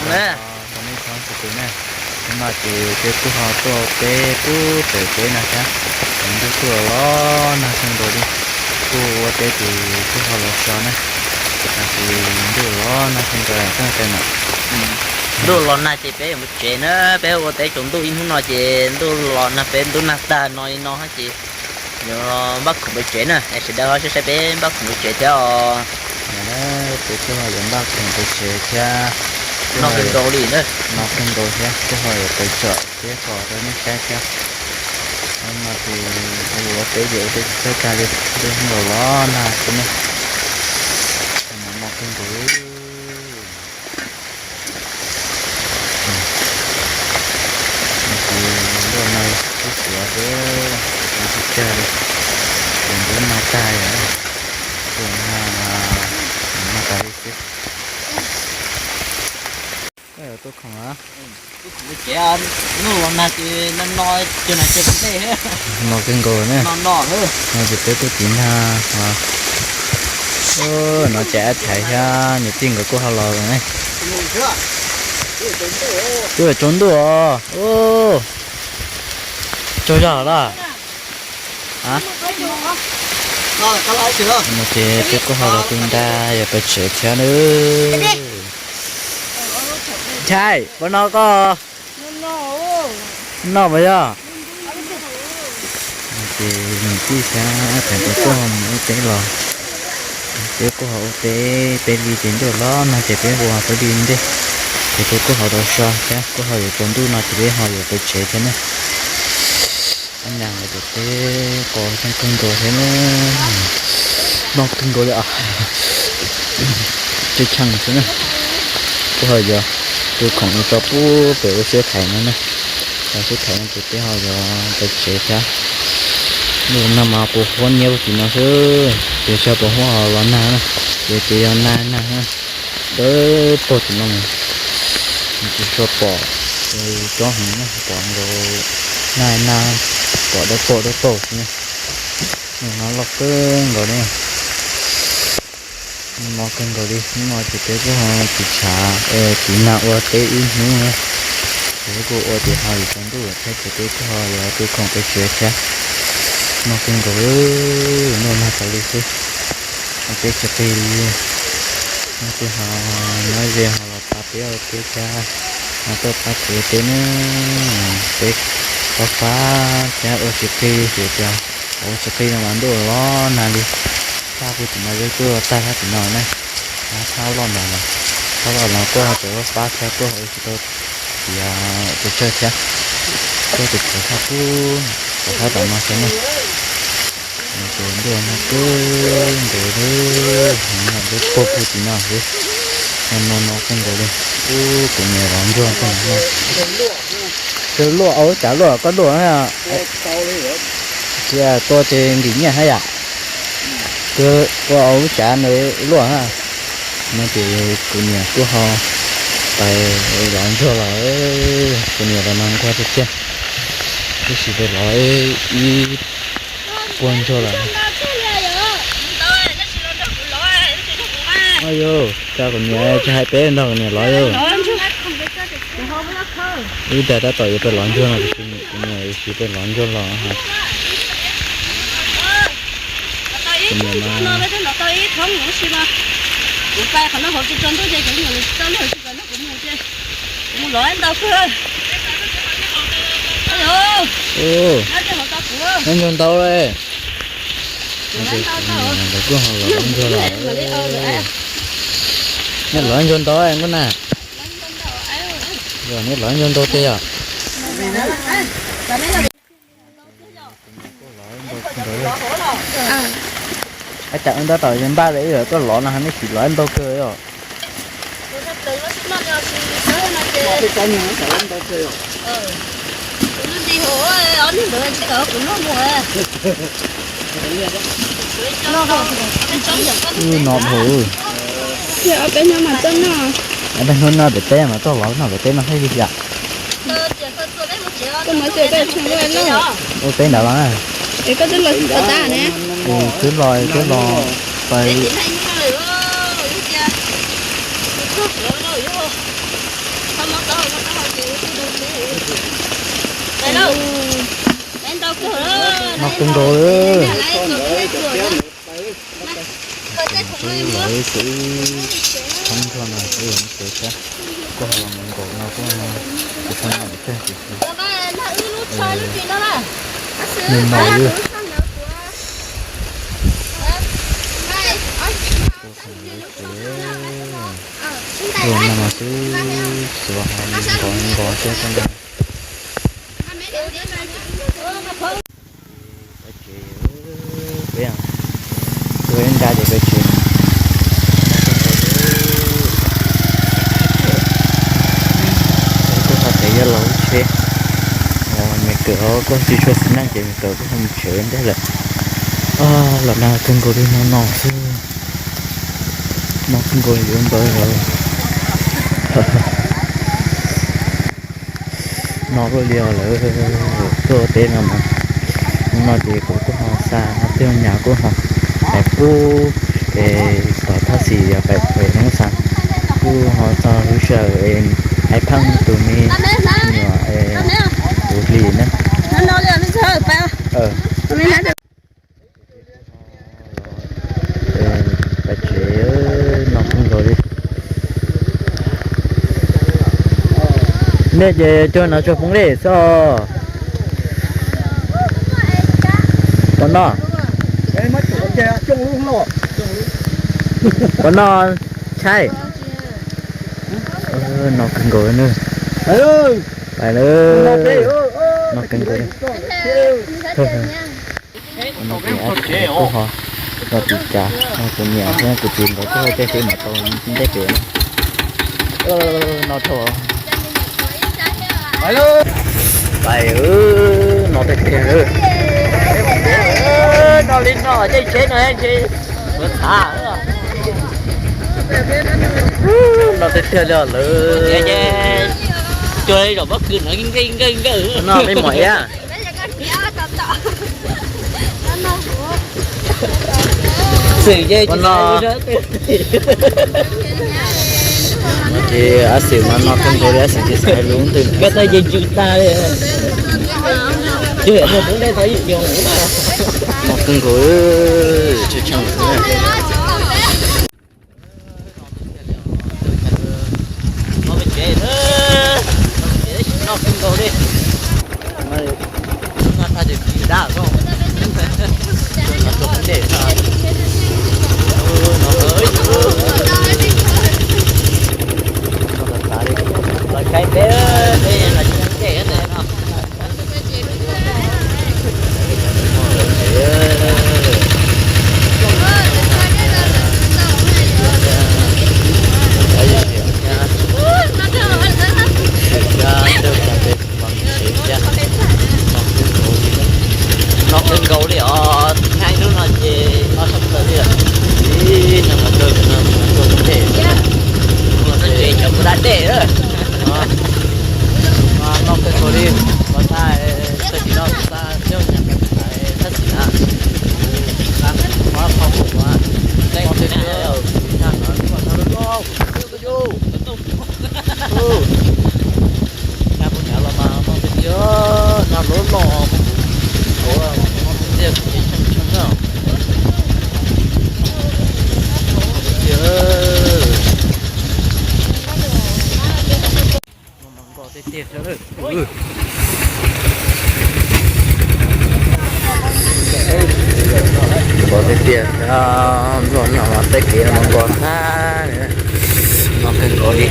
Nyob zoo nej txhua tus na, hnub no ces peb kuj ho tuaj ua teb pub pem teb no thiab, ces ntuj kuj los los nag kawg nkaus li, kuj ua teb ces kuj ho los so na, tab sis ntuj los nag kawg nkaus na. Ntuj los nag ces peb yuav mus tsev na, peb ua teb tsaus ntuj ib hnub no ces ntuj los nag peb ntub nag tag no li no ces yuav npaj khoom pem tsev na, es sawv daws ho saib saib peb npaj khoom pem tsev thiab os. Peb kuj ho yuav npaj khoom pem tsev thiab, no kawg nkaus li, no kawg nkaus thiab kuj ho yuav pem tsom teb kom rau nej saib thiab. No ces ua teb ces ua teb tsis txawj tag li, ntuj los los nag xwb na, no kawg nkaus li. Ces ntuj no twb xiav xwb, tsis tsawg li, ces ntub nag tag yom, ces no, no tas li xwb. Tuaj khoom a, ntuj los nag ces no no, no kawg nkaus na, no ces peb tuaj tiv nag, no ces ab thaiv thiab niam tij nkawd kuj ho los lawm ne. Twb yuav tsaus ntuj os. Tsaug zog lawm. No ces peb kuj ho los tu nra yuav pem tsev thiab nawb. Ntshai, puas no koj? No puas yog? Ces niam tij thiab ab thaiv nkawd kuj ho mus ua teb los, peb kuj ho ua teb peb li ces ntuj los nag ces peb ua peb li ntej, ces peb kuj ho rau so thiab kuj ho yuav tsaus ntuj no ces peb ho yuav pem tsev thiab na. Ab nyas nkawd ces peb qos coob kawg nkaus thiab na, no kawg nkaus li os. Tseem tsheej xwb na, kuj ho yuav tu khoom tso pub pem ua siab thaiv no na, ua siab thaiv no ces peb ho yuav pem tsev thiab. Ntuj no mas puas huab nyiab puag tim no xwb, ces tsis puas huab los nag na, ces ces yog nag nag na, dawb paug tim no, tsis tshua pom tsob heev na, pom nkaus nag nag, pom dawb paug dawb paug xwb na. Ntuj no loj kawg nkaus li, no kawg nkaus li, hnub no ces peb kuj ho tiv tshav tiv nag ua teb ib hnub na, ces peb kuj ua ces ho yuav tsaus ntuj thiab ces peb kuj ho yuav tu khoom pem tsev thiab. No kawg nkaus, ntuj nag tas li xwb, ua teb tsis qig li. No ces ho nyob ze ho los pab peb ua teb thiab, ho tuaj pab kuv ua teb na, peb pab pab thiab ua tsis qig ces tias ua tsis qig no mas ntuj los nag li, tag puag tim no yuav tuaj tag tag tim no na, thaum loj ntawd, thaum loj no kuj ho tseem pab thiab kuj ho ua tsis tau tias pes tsawg thiab, kuj tus qhov thaj pub, qhov thaj tom no xwb na. Ces ntuj no kawg nkaus li, no lub puag puag tim no xwb, no no no kawg nkaus li. Ub, kuv niam lov ntsuag kawg nkaus no. Kawg luaj, ua lub cav luaj, koj luaj na. Cia tua ces nkim nyiaj hab yam. Tua ua lub cav ntawd luaj na. No ces kuv niam kuj ho pais lov ntsuag los, kuv niam los no nquag tiag tiag, tab sis pais lov ib puag ntsuag lawm. Yus, cas kuv niam tsis hais peb nrog kuv niam lov yus. Ib dag tab tom yuav pais lov ntsuag no, kuv niam yuav siv pais lov ntsuag los. Kuv niam no Mus lov ntau kawg. Ntsuag ntau li. Lawv kuj ho lov ntsuag lawm. Nej lov ntsuag ntau nkauj na. Yog nej lov ntsuag ntau tiag yog. Ab, cas ua ntawd tom npaj li wb tuaj lov no nej tsis lov ntau kawg os. Wb no dhau. Peb hnub no pem teb mas tuaj lov no pem teb no thiaj li yam. Ua teb ntawd los na. Twb los twb los pais. Noj kawg nkaus li. Los ib xwb thoob nrho no xwb, kuj ho los nkaus no kuj ho tsis tau noj tag tiag tiag. Nws mos li. Ua no mas xwb, xuav ho nkaus nkaus thiab xwb ntag. Peb tsev, peb tuaj ib nrab ces peb tsev. Kuj ho tsev yog los lub tsheb, me kawm kuj tsis tshua xis neej ces me kawm kuj ho mus tsev ntej lawm. Los nag kawg nkaus li no no xwb. No kawg nkaus li yuav npawg lawm. No luaj li os lawm, tuaj teb no mas. Hnub no ces kuv kuj ho xa no tej nyuam kuj ho hais pub es tom thaj xim yog pem pem Hmoob Xas, kuj ho txog lub sij hawm es Hais Pheej tus me nyuam es kuv hlis na. Pais tsev, no kawg nkaus li. Nej ces cog no tsuag poob dej xwb. Puas noj? Puas noj, Tshaib? No kawg nkaus li na. Pais lawm. No kawg nkaus li. No ces kuj ho los tim cas no, kuv niam thiab kuv txiv nkawd kuj ho caij tsheb mam tau ntej pem no. No dhau. Pais, no tiag tiag. No li no caij tsheb no ntshe ua txhav. No tiag tiag li lawm. Cua zaum pob kws no nkawj nkawj nkawj. No me mos iab. Xwm ces no ces ab xwm mas no kawg nkaus li, ab xwm ces xav hais lus ntawm no. No kawg nkaus, tshee tshee. Los saib peb, peb los saib dej no. No kawg nkaus li os, thaij hnub no ces no tshaj plaws li lawm. Ib, no mas kawg no tuaj poob dej, tuaj poob dej cov kuv da dej lawm. No kawg nkaus li, kuv thaij tag kis no kuv xa coj nyas mus thaiv thaj xim na. Kuv xa qhov qhov kuv teeb twg na, nag no kuj nag loj loj. Nag kuv nyav los mas no tiag tiag, nag loj loj. Kuv no tiag tiag, kuv ces tsheej tsheej na. Tiag tiag. Nkos tiag tiag, nkos tiag tiag, nplog no mas tej kev no nkos tag, no kawg nkaus li.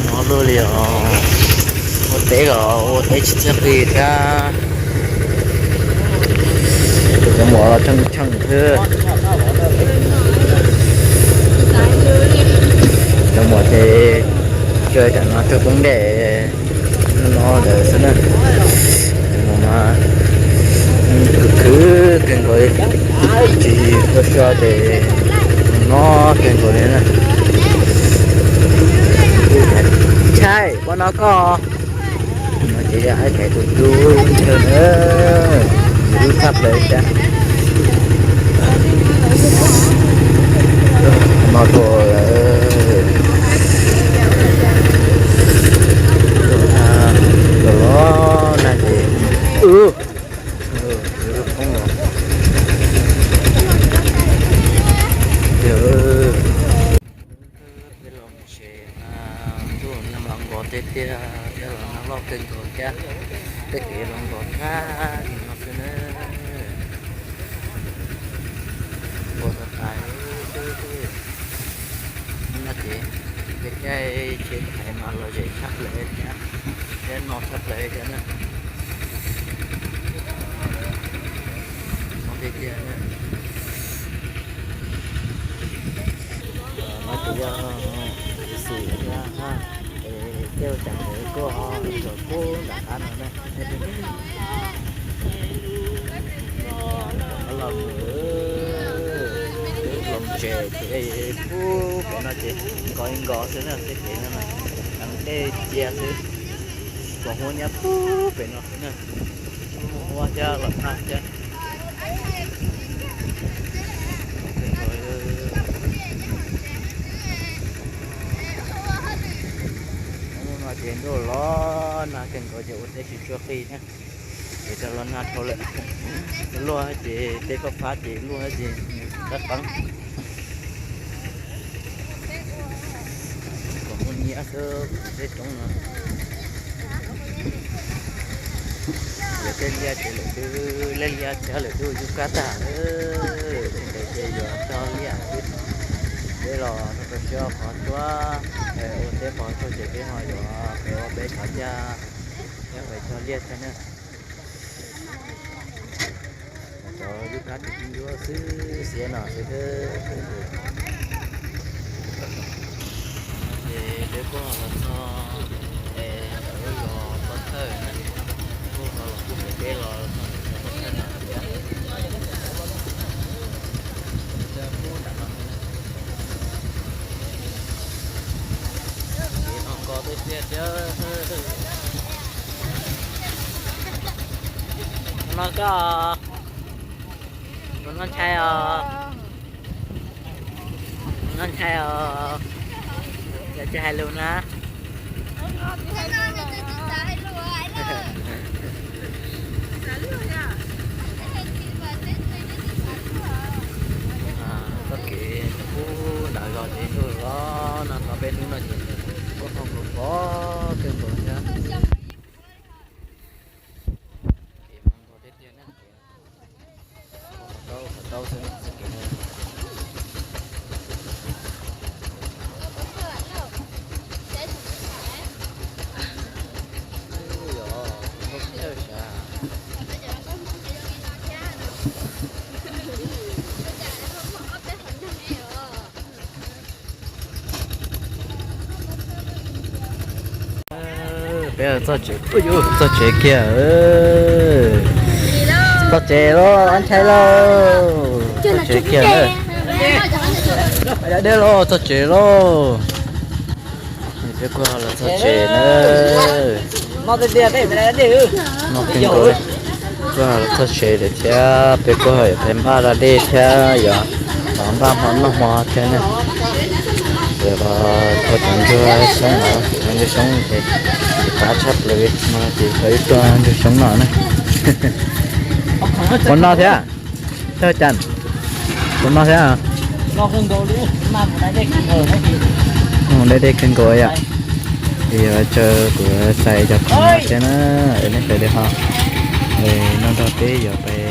No luaj li os, ua teb los ua teb tsis txawj qis thiab. Cov muam los tsheej tsheej xwb. Cov muam ces tsuas tam no tuaj poob dej no ntawd xwb na. No mas khwv khwv kawg nkaus li, tsis tau so ces no kawg nkaus li na. Tshaib, puas no koj? No ces yog aib thaiv tus dub ntshaw na, tus dub tshaj plaws thiab. No Tiag, los nag loj kawg nkaus thiab, tej kev los nkaus tag li no xwb na. Nkaus tas tas xwb. No ces tej caij tsheb thaiv mas los zem tshaj plaws thiab, thiab no tshaj plaws thiab na. Tiag tiag na. No ces yog xim thiab, tej cas ntawd kuj ho zaum pub nram qab no na. Los mus, los tsev ces pub pem no ces nkaus nkaus xwb na, tej kev no na, tej cia xwb, kom huab nyob pub pem no xwb na. Ua thiab los nag thiab. Hnub no ces ntuj los nag kawg nkaus ces ua teb tsis tshua qis thiab. Ces rov los nag dhau lawm. Luaj ces tej koj fab ces luaj ces qab qeeb. Kom muaj nyiaj xwb tej roob no. Yog tej liaj ces lawv twb, liaj liaj thiab lawv twb yub kab tag lawm. Tej ntawd ces yuav cog liaj xwb. Peb los rau siab qhov tsuab, ua teb qhov tsuag ces peb ho yuav pem ua peb cov liaj, peb pem cog liaj thiab na. Cov yub kab tis yub xwb xiab no xwb. Ces peb kuj los txog, es lawv los pov thawj na, kuj ho los kuj pem peb los txog pov thawj no thiab. Ces no nkaus tej tiag tiag. Tus no koj, tus no ntshai os, tus no ntshai os, yog tsis hais lus na. Txoj kev pub nram zos ces ntuj los nag, peb hnub no ces kuj ho nkaus pov kawg nkaus thiab. Kev mas nkaus tiag tiag na. Qhov tau, qhov tau xwb. Peb txog tsev, txog tsev kiag. Txog tsev lauj, ntshai lauj. Txog tsev kiag na. Deb lauj, txog tsev lauj. Peb kuj los txog tsev na. Kuj los txog tsev lawm thiab, peb kuj yuav pais npaj da dej thiab, yuav los npaj hmo noj hmo thiab na. Ces los thauj cov ntsuag xyoob, cov ntsuag xyoob ces qab tshaj plaws no ces thauj ib tug ntsuag xyoob no na. Ua no thiab, thawj cas, ua no thiab. Mus da dej kawg nkaus yom. Ces yuav tsaws, kuv txais cov khoom no thiab na, nej sawv daws ho noj nrog peb yuav pais